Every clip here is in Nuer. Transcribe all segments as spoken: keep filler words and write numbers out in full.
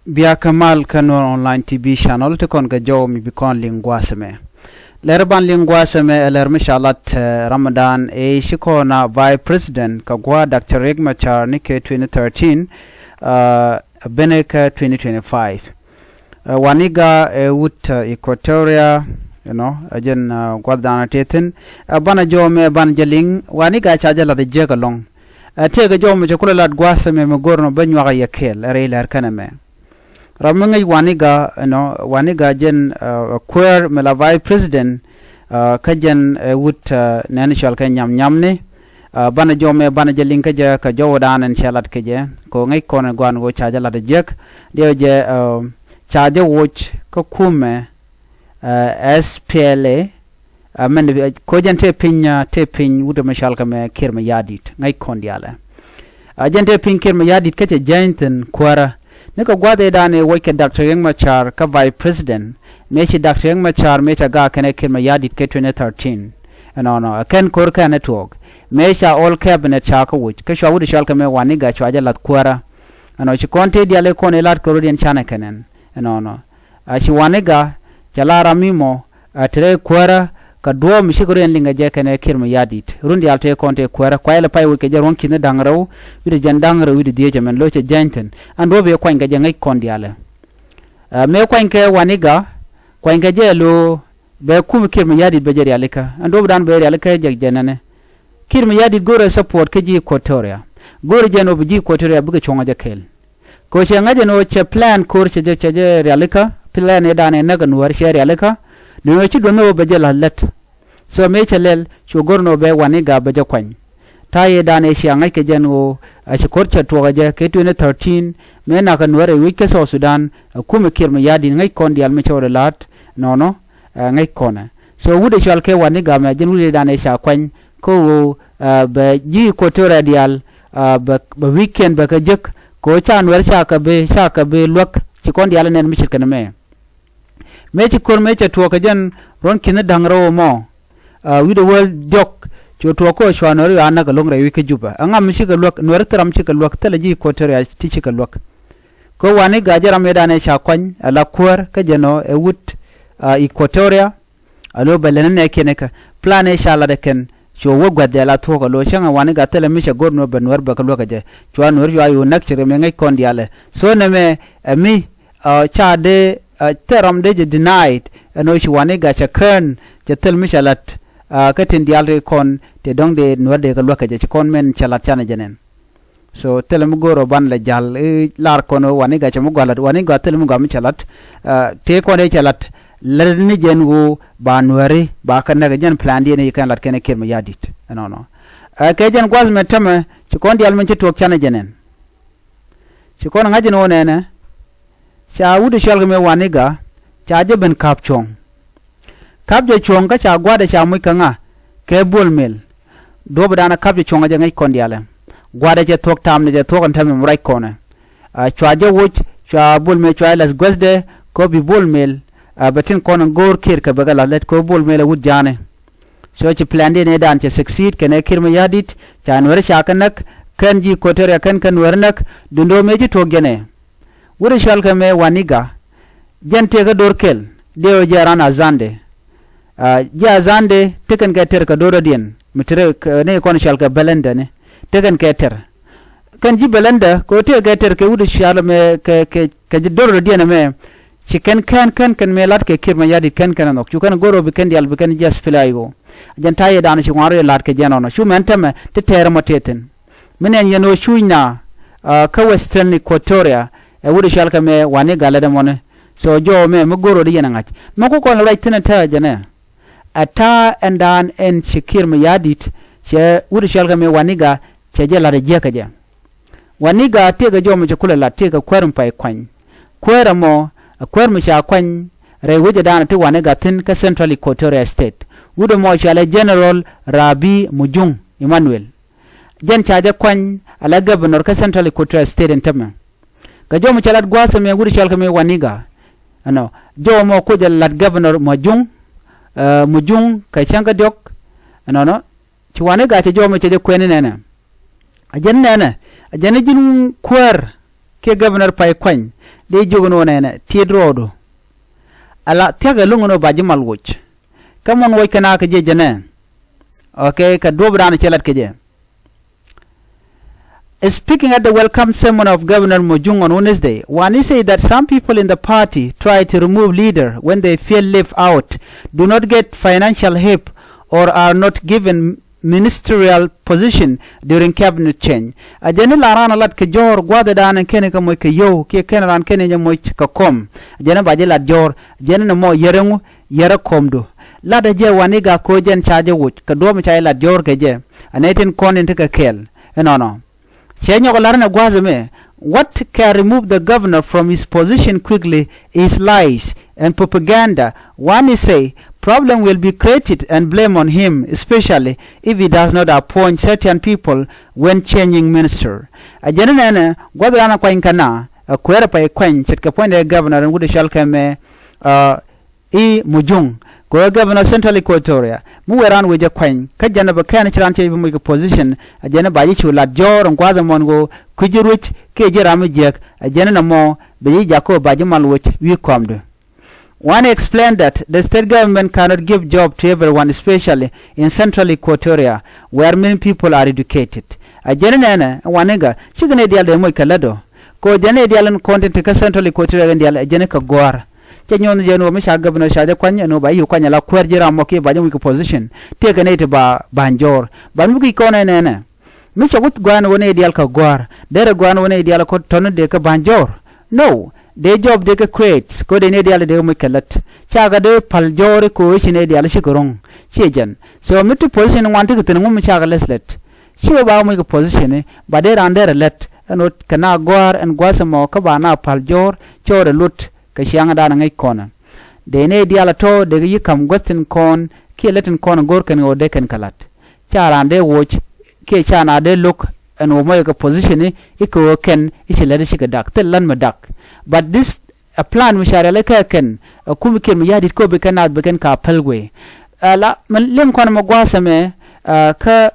Bia kä mal kä Nuer Online T V channel ti kɔn kɛ jɔw mi bi kɔn liŋ gua̱a̱th ɛmɛ. Lɛr ban liŋ gua̱a̱th ɛmɛ ɛ lɛr mi ca lat, eh, Ramadan ɛ ci kɔn a Vice President kɛ gua̱a̱ Doctor Riek Machar ni kɛ twenty thirteen, eh, bene kä twenty twenty-five. Eh, Waniga ɛ wut, eh, Equatoria, you know, ɛ jɛn, eh, gua̱th da̱a̱n a tëë thi̱n. Eh, banɛ jɔw mɛ ban jɛ liŋ, Waniga ca jɛ lat ɛ jiäk ɛlɔ̱ŋ. Eh, tëëkɛ jɔw mɛ cɛ kulɛ lat gua̱a̱th ɛmɛ mɛ go̱r nɔ bä nyuak ɛ yɛ kɛɛl, ɛ rɛy lɛr kɛn ɛmɛ. Ram mi ŋäc Waniga, you know, Waniga jɛn, uh, kuäär mi la Vice President, uh, kä jɛn, uh, wut, uh, nɛn cɔal kɛ Nyam Nyam ni, uh, banɛ jɔw mɛ banɛ jɛ liŋ kä jɛ kɛ jɔw dan ɛn cɛ lat kɛ jɛ. Kɛ ŋäc kɔn ɛ gua̱a̱n ɣöö ca jɛ lat ɛ jiäk. Diɛw jɛ, uh, ca jɛ woc kä kumɛ, uh, S P L A, Ɛ mɛn, ɛ, ko jɛn tëë piny, ɛ, tëë piny wut ɛmɛ cɔal kɛ mɛ Kiir Mayardit, ŋäc kɔn diaalɛ. Ɛ jɛn tëë piny Kiir Mayardit kä cɛ jɛny thi̱n kuäärä. Ni kɛ gua̱th ëëdan ëë woc kɛ Doctor Riek Machar kä Vice President. Mëë ci Doctor Riek Machar mëë ca gaak kɛnɛ Kiir Mayardit kɛ twenty thirteen. Ɛnɔnɔ, ɛ kɛn ko̱r kɛn ɛ tuɔɔk. Mëë ca all cabinet ca kä woc. Kä cua wut cɔal kɛ mɛ Waniga cua jɛ lath kuäärä. Ɛnɔ ci kɔn tëë diaalɛ kɔn ëë lat kɛ rɔ̱diɛn canɛ kɛnɛn. Ɛnɔnɔ. A ci Waniga, cɛ la ram mi mɔ, a te rɛy kuäärä, kɛ duɔ̱ɔ̱p mi cikɛ rɔ yɛn liŋ kɛ jɛ kɛnɛ Kiir Mayardit. Run diaal tëë kɔn tëë kuäärä, kuay lɛ pay wec kɛ jɛ ruɔ̱n ki̱n da̱ŋ rɛw, wi̱cdɛ jɛn da̱ŋ rɛw, wi̱cdɛ dhieec ɛmɛn lo̱c cɛ jɛny thi̱n. An duɔ̱ɔ̱p yɛ kuany kɛ jɛ ŋäc kɔn diaalɛ. A, mëë kuany kɛ Waniga, kuany kɛ jɛ lo̱ bɛ kum Kiir Mayardit bɛ jɛ rialikä. An duɔ̱ɔ̱p dan bɛ rialikä jɛ jɛ nɛnɛ. Kiir Mayardit go̱rɛ support kä ji̱ Equatoria. Go̱rɛ jɛ nɔ bi ji̱ Equatoria bikɛ cuɔ̱ŋ a jɛ kɛɛl. Kɛ ɣöö cɛ ŋa̱c ɛn ɣöö cɛ plan ko̱r cɛ jɛ, cɛ jɛ rialikä, plan ëëdan ɛ näk ɛ Nuäär cɛ rialikä. Duundɛ ɣöö ci duɔ̱n mi ɣöö bɛ jɛ la̱th lät. So mëë cɛ lɛl, cu go̱r ɛn ɣöö bɛ Waniga bɛ jɛ kuany. Ta̱a̱ ëëdan ɛ cia ŋa̱c kɛ jɛ ɛn ɣöö a ci ko̱r cɛ tuɔɔk ɛ jɛ kɛ twenty thirteen, mëë nak ɛ Nuäär ɛ wi̱c kä South Sudan, ɛ kumɛ Kiir Mayardit ŋäc kɔn diaal mi cɛ wä dee la̱a̱t, nɔnɔ, ɛ ŋäc kɔnɛ. So wut ɛ cɔal kɛ Waniga mɛ jɛn wut ëëdan ɛ ca kuany, kä ɣöö, ɛ, bɛ ji̱ Equatoria diaal, a, bɛ, bɛ weekend bɛ kɛ jek, kɛ ɣöö ca Nuäär ca kɛ bi, ca kɛ bi luäk, ci kɔn diaal nɛn mi ce̱tkɛ nɛmɛ. Mëë ci ko̱r mëë cɛ tuɔɔk kɛ jɛn ruɔ̱n ki̱n da̱ŋ rɛw mɔ, a, wi̱cdɛ wäl diɔ̱k, cu tuɔɔk kä cua Nuäär yua näk ɛlɔ̱ŋ rɛy wi̱c kä Juba. Ɛŋa mi cikɛ luäk, Nuäär thil ram cikɛ luäk, thilɛ ji̱ Equatoria ti cikɛ luäk. Kä Waniga jɛ ram ëëdan ɛ ca kuany, ɛ la kuäär, kä jɛn ɔ ɛ wut, a, Equatoria, A lo̱ bɛ lɛn nɛ kiɛn ikä plan ëë ca lat ɛ kɛn, cu wä gua̱th jɛ la thuɔ̱k ɛ lo̱ cäŋ ɛ Waniga thilɛ mi cɛ go̱r Nuäär bɛ Nuäär bɛ kɛ luäk ɛ jɛ. Cua Nuäär cua yo̱o̱ näk cɛ rɛ mi ŋäc kɔn diaalɛ. So nɛmɛ ɛ mi, ɛ, ca dee, ɛ, thil ram dee jɛ denied ɛn ɣöö ci Waniga cɛ kään cɛ thil mi cɛ lat, ɛ, kä tin diaal ti kɔn ti dɔ̱ŋ dee Nuäär dee kɛ luäk ɛ jɛ ci kɔn mɛn cɛ lat canɛ jɛ nɛn. So thilɛ mi go̱o̱r ɔ ban lɛ ja̱l i̱ lar kɔn ɣöö Waniga cɛ mi gɔaa lat, Waniga thilɛ mi gɔaa mi cɛ lat. Ɛ, tëë kɔn dee cɛ lat lät ni jɛn ɣöö ba Nuääri ba kɛ näk jɛn plandiɛn i̱ kɛn lat kɛn i̱ Kiir Mayardit. Ɛnɔnɔ. Ɛ, kɛ jɛn gua̱th mɛ tämɛ ci kɔn diaal min ci tuɔɔk canɛ jɛ nɛn. Ci kɔn ŋa̱c jɛn ɣöö nɛnɛ ca wut i̱ cɔal kɛ mëë Waniga ca jɛ ben ka̱p cuɔ̱ŋ. Ka̱p jɛ cuɔ̱ŋ kä ca gua̱a̱dɛ ca moc kä ŋa kɛ Bol Mel. Duɔ̱ɔ̱pdan ɛ ka̱p jɛ cuɔ̱ŋ ɛ jɛ ŋäc kɔn diaalɛ. Gua̱a̱dɛ cɛ thuɔ̱k ta̱a̱m ni cɛ thuɔ̱k ɛn täämɛ mi ruac kɔnɛ. A, cua jɛ woc, cua Bol Mel cua jɛ la̱th guäthdɛ kɛ ɣöö bi Bol Mel, a, bɛ tin kɔn ɛn go̱o̱r Kiir kɛ bɛ kɛ la̱th lät kɛ ɣöö Bol Mel ɛ wut ja̱a̱nɛ. So ci plandiɛn ëëdan cɛ succeed kɛnɛ Kiir Mayardit, ca Nuääri ca kɛ näk, kɛn ji̱ Equatoria kɛn kɛ Nuääri näk, duundɛ ɣöö mëë ci tuɔ̱k jɛn ɛ. Wut i̱ cɔal kɛ mëë Waniga, jɛn tëëkä do̱r kɛl, dee ɣöö jɛ ran Azande. A, jɛ Azande, tekɛn kɛ tɛr kɛ do̱r rɔ̱diɛn, mi tɛr kɛ, ni kɔn cɔal kɛ Bɛlɛndɛ ni, tekɛn kɛ tɛr. Kɛn ji̱ Bɛlɛndɛ, kɛ ɣöö tëëkɛ tɛr kɛ wut i̱ cɔal mɛ kɛ, kɛ, kɛ ji̱ do̱r rɔ̱diɛn ɛmɛ, ci kɛn kɛn, kɛn, kɛn mëë la̱t kɛ Kiir Mayardit kɛn, kɛn ɛ nhɔk. Cu kɛn go̱r ɣöö bi kɛn diaal bi kɛn jɛ SPLA-IO. Jɛn ta̱a̱ yɛ da̱a̱n ci ŋuan rɔ yɛ la̱t kɛ jɛn ɔnɔ. Cu mɛn tämɛ, ti tɛɛr ɛmɔ tëë thi̱n. Mi nɛn yɛn ɣöö cuuc na, a, kä Western Equatoria, ɛ wut i̱ cɔal kɛ mɛ Waniga lät ɛmɔni. So jɔw mɛ mi go̱r ɣöö di yɛn ɛ ŋa̱c. Mɛ ku kɔn ruac thi̱n ɛ tɛ̈ jɛnɛ. Ɛ ta̱a̱ ɛn da̱a̱n ɛn ci Kiir Mayardit, cɛ wut i̱ cɔal kɛ mɛ Waniga, cɛ jɛ la̱t ɛ jiäk kɛ jɛ. Waniga tëëkɛ jɔw mɛ cɛ kulɛ la̱t tëëkɛ kuäär mi pay kuany. Kuäär ɛmɔ, ɛ kuäär mi ca kuany, rɛy wecɛ da̱a̱n ti Waniga thi̱n kä Central Equatoria State. Wut ɛmɔ cɔalɛ General Rabi Mujung Emmanuel. Jɛn ca jɛ kuany ala governor kä Central Equatoria State ɛn tämɛ. Kɛ jɔw mi cɛ lat gua̱a̱th ɛmɛ wut cɔal kɛ mi Waniga. Ɛnɔ, jɔw mɔ kucɛ lat governor Mujung, ɛ, Mujung kɛ cäŋ kä diɔ̱k. Ɛnɔnɔ, ci Waniga cɛ jɔw mɔ cɛ jɛ kuɛn inɛnɛ. A jɛn nɛnɛ, a jɛn ji̱n kuäär Kiɛ governor pay kuany dee jiök ni wä nɛnɛ tiet rɔɔdu. Ala thia̱k ɛ luŋ ni wä ba ji̱ mal woc. Kä mun woc kɛ na kɛ jiɛ jɛnɛ. Okay, kɛ duɔ̱p dan cɛ lat kɛ jɛ. Speaking at the welcome sermon of Governor Mojung on Wednesday, Wani said that some people in the party try to remove leader when they feel left out, do not get financial help, or are not given ministerial position during cabinet change. A jɛn ni la raan a lat kɛ jɔɔr gua̱dhɛ daanɛ kɛn kɛ moc kɛ yio̱w kiɛ kɛn raan kɛn jɛ moc kɛ kɔm. A jɛn ni ba jɛ lat jɔɔr, a jɛn ni mɔ yɛrɛ ŋu yɛrɛ kɔmdu. Lat a jɛ Wani gak ko̱ jɛn ca jɛ woc kɛ duɔ̱ɔ̱p mi ca jɛ lat jɔɔr kɛ jɛ. A nɛy tin kɔn in ti kɛ kɛɛl inɔnɔ. Cɛ nyɔk lar ni gua̱a̱th ɛmɛ, what can remove the governor from his position quickly is lies and propaganda. Wani say problem will be created and blame on him, especially if he does not appoint certain people when changing minister. A jɛn ni nɛnɛ gua̱th ran a kuany kɛ na a kuɛɛr a pay kuany ce̱tkɛ puɔ̱nydɛ governor in wut a cɔal kɛ mɛ, uh, i̱ Mujung kɛ ɣöö governor Central Equatoria mi wëë raan wëë jɛ kuany kä jɛn ɛ bɛ kɛn ci raan cɛ bi moc kɛ position. A jɛn ɛ ba ji̱ cu lat jɔɔr in gua̱a̱th ɛmɔn ɣöö kui̱ ji̱ ruec kiɛ ji̱ ram mi jiäk. A jɛn ɛ nɔmɔ bɛ ji̱ jak kä ɣöö ba ji̱ mal woc wi̱i̱ kɔmdu. Wani explained that the state government cannot give job to everyone, especially in Central Equatoria where many people are educated. A jɛn ɛ nɛnɛ Wani gak cikɛ nɛy diaal dee moc kɛ lätdɔ kɛ ɣöö jɛn nɛy diaal in kɔn tin te kä Central Equatoria in diaal ɛ jɛn ɛ kɛ gɔ̱a̱r. Cɛ nyuɔ̱th jɛn ɣöö mi ca governor ca jɛ kuany ɛn ɣöö ba ji̱ kuany ala kuäär ji̱ ram mɔ kiɛ ba jɛ moc kɛ position. Tëëkɛ nɛy ti ba ba̱ny jɔɔr. Ba mi guic kɔn ɛ nɛnɛ. Mi cɛ wuth gua̱a̱n ɣöö nɛy diaal kɛ gɔ̱a̱r derɛ gua̱a̱n ɣöö nɛy diaal kɛ tɔ̱ni dee kɛ ba̱ny jɔɔr. No, dee job dee kɛ create kɛ ɣöö dee nɛy diaal dee moc kɛ lät. Cakɛ dee pal jɔɔr kɛ ɣöö ci nɛy diaal cikɛ ro̱ŋ. Ciɛ jɛn. So mi ti position ŋuan ti kɛ thi̱n ŋu mi cakɛ lät lät. Ci ɣöö ba kɛ moc kɛ position i̱ ba dee raan derɛ lät ɛn ɣöö kɛ na gɔ̱a̱r ɛn gua̱a̱th ɛmɔ kä ba na pal jɔɔr cɔɔrɛ luɔt. Kɛ ciaŋdan ŋäc kɔnɛ dee nɛy diaal a tɔ̱ dee kɛ yi̱ ka̱m guäth tin kɔn kiɛ lät tin kɔn go̱r kɛn ɣöö dee kɛn kɛ la̱t. Ca raan dee woc kiɛ ca na dee lo̱k ɛn ɣöö mɔc kɛ position i̱ kɛ ɣöö kɛn i̱ ci lät i̱ cikɛ dak thil la̱t mi dak. But this a plan mi ca rial i̱ kɛ kɛn ɛ kum i̱ kiɛn mi ya̱di̱t kä bi kɛn naath bi kɛn ka päl guey. Ala mi liŋ kɔn mi gua̱a̱th ɛmɛ kä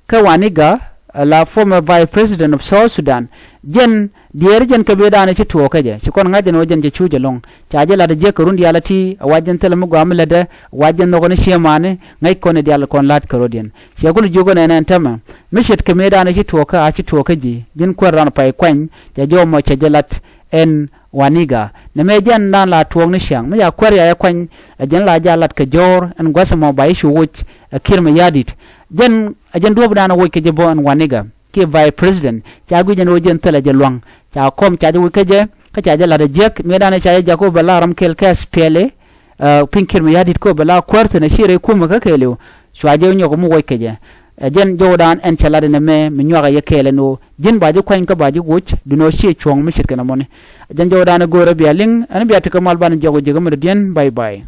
kä Wani gak la former vice president of South Sudan. Jɛn diɛɛr jɛn kɛ bi̱i̱ da̱a̱n ci tuɔɔk kä jɛ ci kɔn ŋa̱c jɛn wä jɛn cɛ cuuc ɛlɔ̱ŋ. Ca jɛ la̱t jiäk kɛ run diaal a ti a wa jɛn thilɛ mi gɔaa mi lätdɛ wa jɛn nhɔk ni ciɛ mani. Ŋäc kɔn diaal kɔn la̱t kɛ rɔ̱diɛn ciɛ kul jiök ɛn ɛn tämɛ. Mi ce̱tkɛ mëë da̱a̱n ci tuɔɔk kä a ci tuɔɔk kä ji̱ ji̱n kuäär da̱a̱n pay kuany. Cɛ jɔmɔ cɛ jɛ la̱t ɛn Wani gak nɛ mɛ jɛn da̱a̱n la tuɔɔk ni ciaŋ mi ca kuäär ca jɛ kuany. Ɛ jɛn la jɛ a la̱t kɛ jɔ̱ɔ̱r ɛn gua̱th ɛmɔ ba ji̱ cu woc. Ɛ kiɛr mi ya̱di̱t jɛn ɛ jɛn duɔ̱ɔ̱p da̱a̱n woc kɛ jɛ bä ɛn Wani gak kiɛ vice president ca guic ɛn ɣöö jɛn thilɛ jɛ lua̱ŋ. Ca kɔm ca jɛ woc kä jɛ kä ca jɛ la̱t ɛ jiäk mëë da̱a̱n ca jɛ jak ɣöö bɛ la ram kɛl kɛ SPLA. Piny kiɛr mi ya̱di̱t kä bɛ la kuäär thi̱n ɛ ci rɛy kumɛ kä kɛɛliw. Cua jɛ nyɔk mi woc kɛ jɛ. Ɛ jɛn jɔwdan ɛn cɛ lat ɛn ɛmɛ mi nyuak ɛ yɛ kɛɛl ɛn ɣöö ji̱n ba ji̱ kuany kä ba ji̱ woc duundɛ ɣöö ciɛ cuɔ̱ɔ̱ŋ mi ce̱tkɛ nɔmɔni. Ɛ jɛn jɔwdan ɛ go̱o̱rä bia liŋ ɛn bia tekɛ mal banɛ jiɔk ɛ jiäk ɛmɛ dɔ̱diɛn. Bye bye.